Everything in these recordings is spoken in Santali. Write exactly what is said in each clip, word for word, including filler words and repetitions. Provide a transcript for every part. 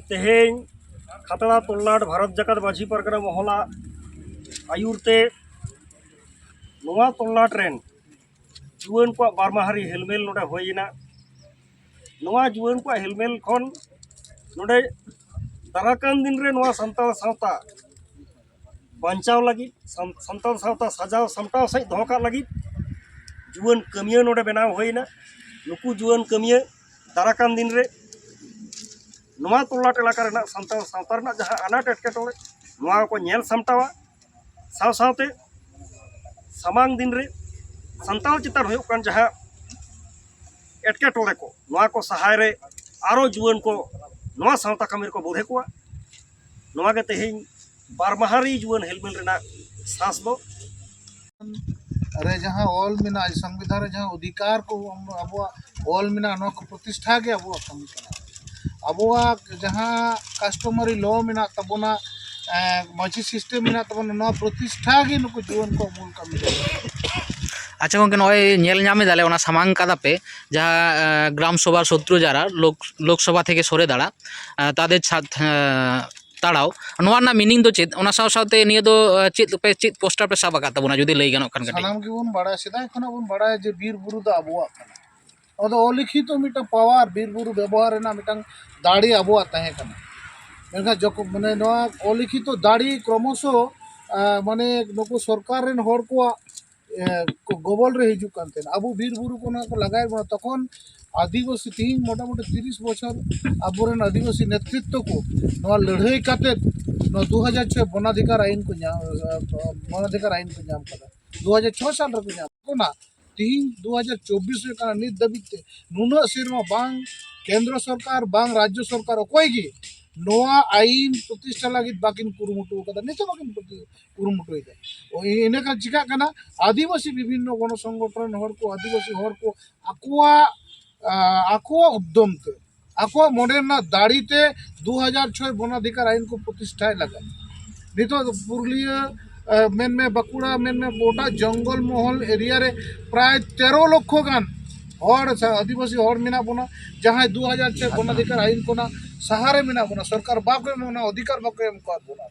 ᱛᱮᱦᱮᱧ ᱠᱷᱟᱛᱲᱟ ᱛᱚᱞᱞᱟᱴ ᱵᱷᱟᱨᱚᱛ ᱡᱟᱠᱟᱛ ᱢᱟᱹᱡᱷᱤ ᱯᱟᱨᱜᱟᱱᱟ ᱢᱚᱦᱚᱞᱟᱜ ᱟᱹᱭᱩᱨ ᱛᱮ ᱱᱚᱣᱟ ᱛᱚᱞᱞᱟᱴ ᱨᱮᱱ ᱡᱩᱣᱟᱹᱱ ᱠᱚᱣᱟᱜ ᱵᱟᱨ ᱢᱟᱦᱟᱨᱤ ᱦᱮᱞᱢᱮᱞ ᱱᱚᱰᱮ ᱦᱩᱭᱮᱱᱟ᱾ ᱱᱚᱣᱟ ᱡᱩᱣᱟᱹᱱ ᱠᱚᱣᱟᱜ ᱦᱮᱞᱢᱮᱞ ᱠᱷᱚᱱ ᱱᱚᱰᱮ ᱫᱟᱨᱟᱠᱟᱱ ᱫᱤᱱ ᱨᱮ ᱱᱚᱣᱟ ᱥᱟᱱᱛᱟᱲ ᱥᱟᱶᱛᱟ ᱵᱟᱧᱪᱟᱣ ᱞᱟᱹᱜᱤᱫ, ᱥᱟᱱ- ᱥᱟᱱᱛᱟᱲ ᱥᱟᱶᱛᱟ ᱥᱟᱡᱟᱣ ᱥᱟᱢᱴᱟᱣ ᱥᱟᱺᱦᱤᱡ ᱫᱚᱦᱚ ᱠᱟᱜ ᱞᱟᱹᱜᱤᱫ ᱡᱩᱣᱟᱹᱱ ᱠᱟᱹᱢᱤᱭᱟᱹ ᱱᱚᱰᱮ ᱵᱮᱱᱟᱣ ᱦᱩᱭᱮᱱᱟ᱾ ᱱᱩᱠᱩ ᱡᱩᱣᱟᱹᱱ ᱠᱟᱹᱢᱤᱭᱟᱹ ᱫᱟᱨᱟᱠᱟᱱ ᱫᱤᱱ ᱨᱮ ᱱᱚᱣᱟ ᱛᱚᱞᱞᱟᱴ ᱮᱞᱟᱠᱟ ᱨᱮᱱᱟᱜ ᱥᱟᱱᱛᱟᱲ ᱥᱟᱶᱛᱟ ᱨᱮᱱᱟᱜ ᱡᱟᱦᱟᱸ ᱟᱱᱟᱴ ᱮᱴᱠᱮᱴᱚᱬᱮ, ᱱᱚᱣᱟ ᱠᱚ ᱧᱮᱞ ᱥᱟᱢᱴᱟᱣᱟ᱾ ᱥᱟᱶ ᱥᱟᱶᱛᱮ ᱥᱟᱢᱟᱝ ᱫᱤᱱ ᱨᱮ ᱥᱟᱱᱛᱟᱲ ᱪᱮᱛᱟᱱ ᱦᱩᱭᱩᱜ ᱠᱟᱱ ᱡᱟᱦᱟᱸ ᱮᱴᱠᱮᱴᱚᱬᱮ ᱠᱚ, ᱱᱚᱣᱟ ᱠᱚ ᱥᱟᱦᱟᱭ ᱨᱮ ᱟᱨᱚ ᱡᱩᱣᱟᱹᱱ ᱠᱚ ᱱᱚᱣᱟ ᱥᱟᱶᱛᱟ ᱠᱟᱹᱢᱤ ᱨᱮᱠᱚ ᱵᱚᱲᱦᱮ ᱠᱚᱣᱟ᱾ ᱱᱚᱣᱟ ᱜᱮ ᱛᱮᱦᱮᱧ ᱵᱟᱨ ᱢᱟᱦᱟᱨᱤ ᱡᱩᱣᱟᱹᱱ ᱦᱮᱞᱢᱮᱞ ᱨᱮᱱᱟᱜ ᱥᱟᱸᱥ ᱫᱚ᱾ ᱨᱮ ᱡᱟᱦᱟᱸ ᱚᱞ ᱢᱮᱱᱟᱜᱼᱟ, ᱥᱚᱝᱵᱤᱫᱷᱟᱱ ᱨᱮ ᱡᱟᱦᱟᱸ ᱚᱫᱷᱤᱠᱟᱨ ᱠᱚ ᱟᱵᱚᱣᱟᱜ ᱚᱞ ᱢᱮᱱᱟᱜᱼᱟ, ᱱᱚᱣᱟ ᱠᱚ ᱯᱨᱚᱛᱤᱥᱴᱷᱟ ᱜᱮ ᱟᱵᱚᱣᱟᱜ ᱠᱟᱹᱢᱤ ᱠᱟᱱᱟ᱾ ᱟᱵᱚᱣᱟᱜ ᱡᱟᱦᱟᱸ customary law ᱢᱮᱱᱟᱜ ᱛᱟᱵᱚᱱᱟ, ᱮᱸ, ᱢᱟᱹᱡᱷᱤ system ᱢᱮᱱᱟᱜ ᱛᱟᱵᱚᱱᱟ, ᱱᱚᱣᱟ ᱯᱨᱚᱛᱤᱥᱴᱷᱟ ᱜᱮ ᱱᱩᱠᱩ ᱡᱩᱣᱟᱹᱱ ᱠᱚᱣᱟᱜ ᱢᱩᱞ ᱠᱟᱹᱢᱤ ᱫᱚ᱾ ᱟᱪᱪᱷᱟ ᱜᱚᱝᱠᱮ, ᱱᱚᱜᱼᱚᱭ ᱧᱮᱞ ᱧᱟᱢ ᱮᱫᱟᱞᱮ ᱚᱱᱟ ᱥᱟᱢᱟᱝ ᱠᱟᱫᱟ ᱯᱮ, ᱡᱟᱦᱟᱸ, ᱮᱸ, ᱜᱨᱟᱢ ᱥᱚᱵᱷᱟ ᱥᱚᱛᱨᱩ ᱡᱟᱨᱟ ᱞᱳᱠ-, ᱞᱳᱠᱥᱚᱵᱷᱟ ᱛᱷᱮᱠᱮ ᱥᱚᱨᱮ ᱫᱟᱲᱟ, ᱮᱸ, ᱛᱟᱫᱮᱨ ᱪᱷᱟᱛ-, ᱮᱸ, ᱛᱟᱲᱟᱣ, ᱱᱚᱣᱟ ᱨᱮᱱᱟᱜ meaning ᱫᱚ ᱪᱮᱫ? ᱚᱱᱟ ᱥᱟᱶ ᱥᱟᱶᱛᱮ ᱱᱤᱭᱟᱹ ᱫᱚ, ᱮᱸ, ᱪᱮᱫ ᱯᱮ, ᱪᱮᱫ poster ᱯᱮ ᱥᱟᱵ ᱟᱠᱟᱫ ᱛᱟᱵᱚᱱᱟ ᱡᱩᱫᱤ ᱞᱟᱹᱭ ᱜᱟᱱᱚᱜ ᱠᱷᱟᱱ ᱠᱟᱹᱴᱤᱡ? ᱥᱟᱱᱟᱢ ᱜᱮᱵᱚᱱ ᱵᱟᱲᱟᱭᱟ, ᱥᱮᱫᱟᱭ ᱠᱷᱚᱱᱟᱜ ᱵᱚᱱ ᱵᱟᱲᱟᱭᱟ ᱡᱮ ᱵᱤᱨ ᱵᱩᱨᱩ ᱫᱚ ᱟᱵᱚᱣᱟᱜ ᱠᱟᱱᱟ᱾ ᱚᱱᱟ ᱫᱚ ᱚᱞᱤᱠᱷᱤᱛᱚ ᱢᱤᱫᱴᱟᱝ power, ᱵᱤᱨ ᱵᱩᱨᱩ ᱵᱮᱵᱚᱦᱟᱨ ᱨᱮᱱᱟᱜ ᱢᱤᱫᱴᱟᱝ ᱫᱟᱲᱮ ᱟᱵᱚᱣᱟᱜ ᱛᱟᱦᱮᱸ ᱠᱟᱱᱟ᱾ ᱢᱮᱱᱠᱷᱟᱱ ᱡᱚᱠᱷᱚᱱ, ᱢᱟᱱᱮ, ᱱᱚᱣᱟ ᱚᱞᱤᱠᱷᱤᱛᱚ ᱫᱟᱲᱮ ᱠᱨᱚᱢᱚᱥᱚ, ᱟᱸ, ᱢᱟᱱᱮ, ᱱᱩᱠᱩ ᱥᱚᱨᱠᱟᱨ ᱨᱮᱱ ᱦᱚᱲ ᱠᱚᱣᱟᱜ, ᱮᱸ, ᱠᱚ ᱜᱚᱵᱚᱞ ᱨᱮ ᱦᱤᱡᱩᱜ ᱠᱟᱱ ᱛᱟᱦᱮᱸᱱᱟ᱾ ᱟᱵᱚ ᱵᱤᱨ ᱵᱩᱨᱩ ᱠᱚ ᱱᱚᱣᱟ ᱠᱚ ᱞᱟᱜᱟᱭᱮᱫ ᱵᱚᱱᱟ, ᱛᱚᱠᱷᱚᱱ ᱟᱹᱫᱤᱵᱟᱹᱥᱤ, ᱛᱤᱦᱤᱧ ᱢᱚᱴᱟᱢᱩᱴᱤ ᱛᱤᱨᱤᱥ ᱵᱚᱪᱷᱚᱨ ᱟᱵᱚᱨᱮᱱ ᱟᱹᱫᱤᱵᱟᱹᱥᱤ ᱱᱮᱛᱨᱤᱛᱛᱚ ᱠᱚ ᱱᱚᱣᱟ ᱞᱟᱹᱲᱦᱟᱹᱭ ᱠᱟᱛᱮᱫ ᱱᱚᱣᱟ ᱫᱩ ᱦᱟᱡᱟᱨ ᱪᱷᱚᱭ ᱵᱚᱱᱟᱫᱷᱤᱠᱟᱨ ᱟᱭᱤᱱ ᱠᱚ ᱧᱟᱢ, ᱵᱚᱱᱟᱫᱷᱤᱠᱟᱨ ᱟᱭᱤᱱ ᱠᱚ ᱧᱟᱢ ᱠᱟᱫᱟ᱾ ᱫᱩ ᱦᱟᱡᱟᱨ ᱪᱷᱚ ᱥᱟᱞ ᱨᱮᱠᱚ ᱧᱟᱢ ᱠᱟᱱᱟ᱾ ᱛᱤᱦᱤᱧ ᱫᱩ ᱦᱟᱡᱟᱨ ᱪᱚᱵᱵᱤᱥ ᱦᱩᱭᱩᱜ ᱠᱟᱱᱟ, ᱱᱤᱛ ᱫᱷᱟᱹᱵᱤᱡ ᱛᱮ ᱱᱩᱱᱟᱹᱜ ᱥᱮᱨᱢᱟ ᱵᱟᱝ ᱠᱮᱱᱫᱨᱚ ᱥᱚᱨᱠᱟᱨ, ᱵᱟᱝ ᱨᱟᱡᱽᱡᱚ ᱥᱚᱨᱠᱟᱨ, ᱚᱠᱚᱭ ᱜᱮ ᱱᱚᱣᱟ ᱟᱭᱤᱱ ᱯᱨᱚᱛᱤᱥᱴᱷᱟ ᱞᱟᱹᱜᱤᱫ ᱵᱟᱹᱠᱤᱱ ᱠᱩᱨᱩᱢᱩᱴᱩ ᱟᱠᱟᱫᱟ, ᱱᱤᱛ ᱦᱚᱸ ᱵᱟᱹᱠᱤᱱ ᱯᱨᱚᱛᱤ-, ᱠᱩᱨᱩᱢᱩᱴᱩᱭᱮᱫᱟ᱾ ᱤᱱᱟᱹ ᱠᱷᱟᱱ ᱪᱤᱠᱟᱹᱜ ᱠᱟᱱᱟ, ᱟᱹᱫᱤᱵᱟᱹᱥᱤ ᱵᱤᱵᱷᱤᱱᱱᱚ ᱜᱚᱱᱚ ᱥᱚᱝᱜᱚᱴᱷᱚᱱ ᱨᱮᱱ ᱦᱚᱲ ᱠᱚ, ᱟᱹᱫᱤᱵᱟᱹᱥᱤ ᱦᱚᱲ ᱠᱚ ᱟᱠᱚᱣᱟᱜ, ᱟ, ᱟᱠᱚᱣᱟᱜ ᱩᱫᱽᱫᱚᱢ ᱛᱮ, ᱟᱠᱚᱣᱟᱜ ᱢᱚᱱᱮ ᱨᱮᱱᱟᱜ ᱫᱟᱲᱮ ᱛᱮ ᱫᱩ ᱦᱟᱡᱟᱨ ᱪᱷᱚᱭ ᱵᱚᱱᱟᱫᱷᱤᱠᱟᱨ ᱟᱭᱤᱱ ᱠᱚ ᱯᱨᱚᱛᱤᱥᱴᱷᱟᱭ ᱞᱟᱹᱜᱤᱫ᱾ ᱱᱤᱛᱚᱜ ᱫᱚ ᱯᱩᱨᱩᱞᱤᱭᱟᱹ, ᱟ, ᱢᱮᱱᱢᱮ, ᱵᱟᱸᱠᱩᱲᱟ ᱢᱮᱱᱢᱮ, ᱜᱚᱴᱟ ᱡᱚᱝᱜᱚᱞ ᱢᱚᱦᱚᱞ ᱮᱨᱤᱭᱟ ᱨᱮ ᱯᱨᱟᱭ ᱛᱮᱨᱚ ᱞᱚᱠᱷᱚ ᱜᱟᱱ ᱦᱚᱲ ᱥᱟ-, ᱟᱹᱫᱤᱵᱟᱹᱥᱤ ᱦᱚᱲ ᱢᱮᱱᱟᱜ ᱵᱚᱱᱟ, ᱡᱟᱦᱟᱸᱭ ᱫᱩ ᱦᱟᱡᱟᱨ ᱪᱷᱚᱭ ᱵᱚᱱᱟᱫᱷᱤᱠᱟᱨ ᱟᱭᱤᱱ ᱠᱷᱚᱱᱟᱜ ᱥᱟᱦᱟᱨᱮ ᱢᱮᱱᱟᱜ ᱵᱚᱱᱟ, ᱥᱚᱨᱠᱟᱨ ᱵᱟᱠᱚ ᱮᱢ ᱵᱚᱱᱟ, ᱚᱫᱷᱤᱠᱟᱨ ᱵᱟᱠᱚ ᱮᱢ ᱟᱠᱟᱫ ᱵᱚᱱᱟ᱾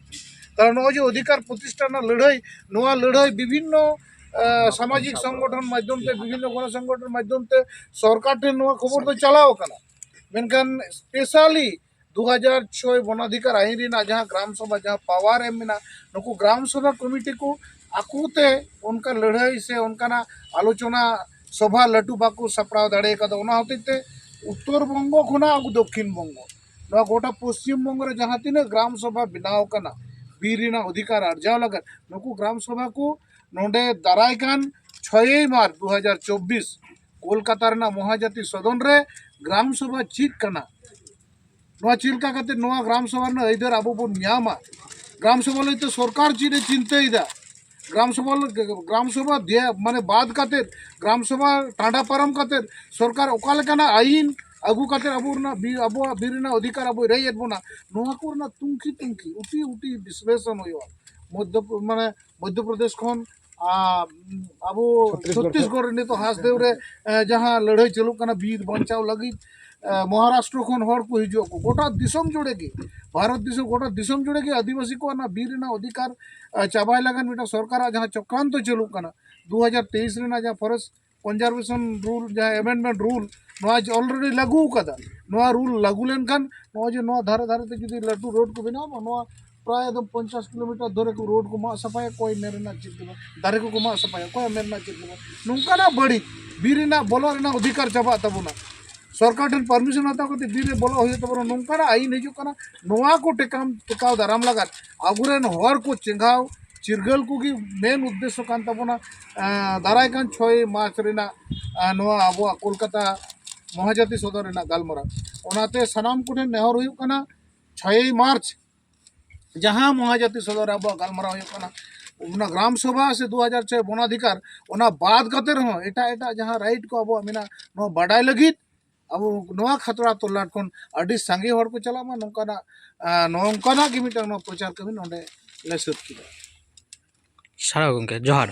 ᱛᱟᱦᱞᱮ ᱱᱚᱜᱼᱚᱭ ᱡᱮ ᱚᱫᱷᱤᱠᱟᱨ ᱯᱨᱚᱛᱤᱥᱴᱷᱟ ᱨᱮᱱᱟᱜ ᱞᱟᱹᱲᱦᱟᱹᱭ, ᱱᱚᱣᱟ ᱞᱟᱹᱲᱦᱟᱹᱭ ᱵᱤᱵᱷᱤᱱᱱᱚ, ᱮ, ᱥᱟᱢᱟᱡᱤᱠ ᱥᱚᱝᱜᱚᱴᱷᱚᱱ ᱢᱟᱫᱽᱫᱷᱚᱢ ᱛᱮ, ᱵᱤᱵᱷᱤᱱᱱᱚ ᱜᱚᱱᱚ ᱥᱚᱝᱜᱚᱴᱷᱚᱱ ᱢᱟᱫᱽᱫᱷᱚᱢ ᱛᱮ ᱥᱚᱨᱠᱟᱨ ᱴᱷᱮᱱ ᱱᱚᱣᱟ ᱠᱷᱚᱵᱚᱨ ᱫᱚ ᱪᱟᱞᱟᱣ ᱟᱠᱟᱱᱟ᱾ ᱢᱮᱱᱠᱷᱟᱱ specially ᱫᱩ ᱦᱟᱡᱟᱨ ᱪᱷᱚᱭ ᱵᱚᱱᱟᱫᱷᱤᱠᱟᱨ ᱟᱭᱤᱱ ᱨᱮᱱᱟᱜ ᱡᱟᱦᱟᱸ ᱜᱨᱟᱢ ᱥᱚᱵᱷᱟ, ᱡᱟᱦᱟᱸ power ᱮᱢ ᱢᱮᱱᱟᱜ, ᱱᱩᱠᱩ ᱜᱨᱟᱢ ᱥᱚᱵᱷᱟ ᱠᱚᱢᱤᱴᱤ ᱠᱚ ᱟᱠᱚᱛᱮ ᱚᱱᱠᱟ ᱞᱟᱹᱲᱦᱟᱹᱭ ᱥᱮ ᱚᱱᱠᱟᱱᱟᱜ ᱟᱞᱳᱪᱚᱱᱟ ᱥᱚᱵᱷᱟ ᱞᱟᱹᱴᱩ ᱵᱟᱠᱚ ᱥᱟᱯᱲᱟᱣ ᱫᱟᱲᱮ ᱠᱟᱫᱟ᱾ ᱚᱱᱟ ᱦᱚᱛᱮᱡ ᱛᱮ ᱩᱛᱛᱚᱨ ᱵᱚᱝᱜᱚ ᱠᱷᱚᱱᱟᱜ ᱟᱵᱚ ᱫᱚᱠᱠᱷᱤᱱ ᱵᱚᱝᱜᱚ, ᱱᱚᱣᱟ ᱜᱚᱴᱟ ᱯᱚᱥᱪᱤᱢ ᱵᱚᱝᱜᱚ ᱨᱮ ᱡᱟᱦᱟᱸ ᱛᱤᱱᱟᱹᱜ ᱜᱨᱟᱢ ᱥᱚᱵᱷᱟ ᱵᱮᱱᱟᱣ ᱠᱟᱱᱟ ᱵᱤᱨ ᱨᱮᱱᱟᱜ ᱚᱫᱷᱤᱠᱟᱨ ᱟᱨᱡᱟᱣ ᱞᱟᱹᱜᱤᱫ, ᱱᱩᱠᱩ ᱜᱨᱟᱢ ᱥᱚᱵᱷᱟ ᱠᱚ ᱱᱚᱰᱮ ᱫᱟᱨᱟᱭ ᱠᱟᱱ ᱪᱷᱚᱭᱮᱭ ᱢᱟᱨᱪ ᱫᱩ ᱦᱟᱡᱟᱨ ᱪᱚᱵᱵᱤᱥ ᱠᱳᱞᱠᱟᱛᱟ ᱨᱮᱱᱟᱜ ᱢᱚᱦᱟᱡᱟᱛᱤ ᱥᱚᱫᱚᱱ ᱨᱮ ᱜᱨᱟᱢ ᱥᱚᱵᱷᱟ ᱪᱮᱫ ᱠᱟᱱᱟ, ᱱᱚᱣᱟ ᱪᱮᱫ ᱞᱮᱠᱟ ᱠᱟᱛᱮ ᱱᱚᱣᱟ ᱜᱨᱟᱢ ᱥᱚᱵᱷᱟ ᱨᱮᱱᱟᱜ ᱟᱹᱭᱫᱟᱹᱨ ᱟᱵᱚ ᱵᱚᱱ ᱧᱟᱢᱟ? ᱜᱨᱟᱢ ᱥᱚᱵᱷᱟ ᱞᱟᱹᱭᱛᱮ ᱥᱚᱨᱠᱟᱨ ᱪᱮᱫ ᱮ ᱪᱤᱱᱛᱟᱹᱭᱮᱫᱟ? ᱜᱨᱟᱢ ᱥᱚᱵᱷᱟ, ᱜᱨᱟᱢ ᱥᱚᱵᱷᱟ ᱫᱮᱭᱟ, ᱢᱟᱱᱮ, ᱵᱟᱫ ᱠᱟᱛᱮ, ᱜᱨᱟᱢ ᱥᱚᱵᱷᱟ ᱴᱟᱸᱰᱟ ᱯᱟᱨᱚᱢ ᱠᱟᱛᱮ ᱥᱚᱨᱠᱟᱨ ᱚᱠᱟ ᱞᱮᱠᱟᱱᱟᱜ ᱟᱭᱤᱱ ᱟᱹᱜᱩ ᱠᱟᱛᱮ ᱟᱵᱚ ᱨᱮᱱᱟᱜ ᱵᱤ-, ᱟᱵᱚᱣᱟᱜ ᱵᱤᱨ ᱨᱮᱱᱟᱜ ᱚᱫᱷᱤᱠᱟᱨ ᱟᱵᱚᱭ ᱨᱮᱡ ᱮᱫ ᱵᱚᱱᱟ, ᱱᱚᱣᱟ ᱠᱚ ᱨᱮᱱᱟᱜ ᱛᱩᱝᱠᱷᱤ ᱛᱩᱝᱠᱷᱤ, ᱩᱴᱤ ᱩᱴᱤ ᱵᱤᱥᱞᱮᱥᱚᱱ ᱦᱩᱭᱩᱜᱼᱟ᱾ ᱢᱚᱫᱽᱫᱷᱚ, ᱢᱟᱱᱮ, ᱢᱚᱫᱽᱫᱷᱚ ᱯᱨᱚᱫᱮᱥ ᱠᱷᱚᱱ, ᱟ, ᱟᱵᱚ ᱪᱷᱚᱛᱛᱤᱥᱜᱚᱲ ᱪᱷᱚᱛᱛᱤᱥᱜᱚᱲ ᱨᱮ ᱱᱤᱛᱚᱜ ᱦᱟᱥᱫᱮᱣ ᱨᱮ, ᱮ, ᱡᱟᱦᱟᱸ ᱞᱟᱹᱲᱦᱟᱹᱭ ᱪᱟᱹᱞᱩᱜ ᱠᱟᱱᱟ ᱵᱤᱨ ᱵᱟᱧᱪᱟᱣ ᱞᱟᱹᱜᱤᱫ, ᱮ, ᱢᱚᱦᱟᱨᱟᱥᱴᱨᱚ ᱠᱷᱚᱱ ᱦᱚᱲ ᱠᱚ ᱦᱤᱡᱩᱜ ᱟᱠᱚ, ᱜᱚᱴᱟ ᱫᱤᱥᱚᱢ ᱡᱩᱲᱮ ᱜᱮ, ᱵᱷᱟᱨᱚᱛ ᱫᱤᱥᱚᱢ, ᱜᱚᱴᱟ ᱫᱤᱥᱚᱢ ᱡᱩᱲᱮ ᱜᱮ ᱟᱹᱫᱤᱵᱟᱹᱥᱤ ᱠᱚᱣᱟᱜ ᱚᱱᱟ ᱵᱤᱨ ᱨᱮᱱᱟᱜ ᱚᱫᱷᱤᱠᱟᱨ, ᱮ, ᱪᱟᱵᱟᱭ ᱞᱟᱹᱜᱤᱫ ᱢᱤᱫᱴᱟᱝ ᱥᱚᱨᱠᱟᱨᱟᱜ ᱡᱟᱦᱟᱸ ᱪᱚᱠᱨᱟᱱᱛᱚ ᱪᱟᱹᱞᱩᱜ ᱠᱟᱱᱟ, ᱫᱩ ᱦᱟᱡᱟᱨ ᱛᱮᱭᱤᱥ ᱨᱮᱱᱟᱜ ᱡᱟᱦᱟᱸ forest conservation rule, ᱡᱟᱦᱟᱸ amendment rule, ᱱᱚᱣᱟ ᱡᱮ already ᱞᱟᱹᱜᱩ ᱟᱠᱟᱫᱟ, ᱱᱚᱣᱟ rule ᱞᱟᱹᱜᱩ ᱞᱮᱱᱠᱷᱟᱱ ᱱᱚᱜᱼᱚᱭ ᱡᱮ ᱱᱚᱣᱟ ᱫᱷᱟᱨᱮ ᱫᱷᱟᱨᱮ ᱛᱮ ᱡᱩᱫᱤ ᱞᱟᱹᱴᱩ road ᱠᱚ ᱵᱮᱱᱟᱣ ᱢᱟ, ᱱᱚᱣᱟ ᱯᱨᱟᱭ ᱮᱠᱫᱚᱢ ᱯᱚᱧᱪᱟᱥ ᱠᱤᱞᱳᱢᱤᱴᱟᱨ ᱫᱷᱚᱨᱮ ᱠᱚ road ᱠᱚ ᱢᱟᱜ ᱥᱟᱯᱷᱟᱭᱟ, ᱚᱠᱚᱭ ᱢᱮᱱ ᱨᱮᱱᱟᱜ ᱪᱮᱫ ᱜᱮ ᱵᱟᱝ, ᱫᱟᱨᱮ ᱠᱚᱠᱚ ᱢᱟᱜ ᱥᱟᱯᱷᱟᱭᱟ, ᱚᱠᱚᱭᱟᱜ ᱢᱮᱱ ᱨᱮᱱᱟᱜ ᱪᱮᱫ ᱜᱮ ᱵᱟᱝ᱾ ᱱᱚᱝᱠᱟᱱᱟᱜ ᱵᱟᱹᱲᱤᱡ ᱵᱤᱨ ᱨᱮᱱᱟᱜ ᱵᱚᱞᱚᱜ ᱨᱮᱱᱟᱜ ᱚᱫᱷᱤᱠᱟᱨ ᱪᱟᱵᱟᱜ ᱛᱟᱵᱚᱱᱟ᱾ ᱥᱚᱨᱠᱟᱨ ᱴᱷᱮᱱ permission ᱦᱟᱛᱟᱣ ᱠᱟᱛᱮ ᱵᱤᱨ ᱨᱮ ᱵᱚᱞᱚᱜ ᱦᱩᱭᱩᱜ ᱛᱟᱵᱚᱱᱟ, ᱱᱚᱝᱠᱟᱱᱟᱜ ᱟᱭᱤᱱ ᱦᱤᱡᱩᱜ ᱠᱟᱱᱟ᱾ ᱱᱚᱣᱟ ᱠᱚ ᱴᱮᱠᱟᱢ, ᱴᱮᱠᱟᱣ ᱫᱟᱨᱟᱢ ᱞᱟᱜᱟᱫ ᱟᱵᱚᱨᱮᱱ ᱦᱚᱲ ᱠᱚ ᱪᱮᱸᱜᱷᱟᱣ ᱪᱤᱨᱜᱟᱹᱞ ᱠᱚᱜᱮ ᱢᱮᱱ ᱩᱫᱽᱫᱮᱥᱥᱚ ᱠᱟᱱ ᱛᱟᱵᱚᱱᱟ᱾ ᱮᱸ, ᱫᱟᱨᱟᱭ ᱠᱟᱱ ᱪᱷᱚᱭ ᱢᱟᱨᱪ ᱨᱮᱱᱟᱜ, ᱮᱸ, ᱱᱚᱣᱟ ᱟᱵᱚᱣᱟᱜ ᱠᱳᱞᱠᱟᱛᱟ ᱢᱚᱦᱟᱡᱟᱛᱤ ᱥᱚᱫᱚᱱ ᱨᱮᱱᱟᱜ ᱜᱟᱞᱢᱟᱨᱟᱣ᱾ ᱚᱱᱟᱛᱮ ᱥᱟᱱᱟᱢ ᱠᱚᱴᱷᱮᱱ ᱱᱮᱦᱚᱨ ᱦᱩᱭᱩᱜ ᱠᱟᱱᱟ, ᱪᱷᱚᱭᱮᱭ ᱢᱟᱨᱪ ᱡᱟᱦᱟᱸ ᱢᱚᱦᱟᱡᱟᱛᱤ ᱥᱚᱫᱚᱱ ᱨᱮ ᱟᱵᱚᱣᱟᱜ ᱜᱟᱞᱢᱟᱨᱟᱣ ᱦᱩᱭᱩᱜ ᱠᱟᱱᱟ, ᱚᱱᱟ ᱜᱨᱟᱢ ᱥᱚᱵᱷᱟ ᱥᱮ ᱫᱩ ᱦᱟᱡᱟᱨ ᱪᱷᱚᱭ ᱵᱚᱱᱟᱫᱷᱤᱠᱟᱨ, ᱚᱱᱟ ᱵᱟᱫ ᱠᱟᱛᱮ ᱨᱮᱦᱚᱸ ᱮᱴᱟᱜ ᱮᱴᱟᱜ ᱡᱟᱦᱟᱸ right ᱠᱚ ᱟᱵᱚᱣᱟᱜ ᱢᱮᱱᱟᱜᱼᱟ, ᱱᱚᱣᱟ ᱵᱟᱰᱟᱭ ᱞᱟᱹᱜᱤᱫ ᱟᱵᱚ ᱱᱚᱣᱟ ᱠᱷᱟᱛᱲᱟ ᱛᱚᱞᱞᱟᱴ ᱠᱷᱚᱱ ᱟᱹᱰᱤ ᱥᱟᱸᱜᱮ ᱦᱚᱲ ᱠᱚ ᱪᱟᱞᱟᱜ ᱢᱟ, ᱱᱚᱝᱠᱟᱱᱟᱜ, ᱟᱸ, ᱱᱚᱝᱠᱟᱱᱟᱜ ᱜᱮ ᱢᱤᱫᱴᱟᱝ ᱱᱚᱣᱟ ᱯᱨᱚᱪᱟᱨ ᱠᱟᱹᱢᱤ ᱱᱚᱰᱮ ᱞᱮ ᱥᱟᱹᱛ ᱠᱮᱫᱟ᱾ ᱥᱟᱨᱦᱟᱣ ᱜᱚᱢᱠᱮ, ᱡᱚᱦᱟᱨ᱾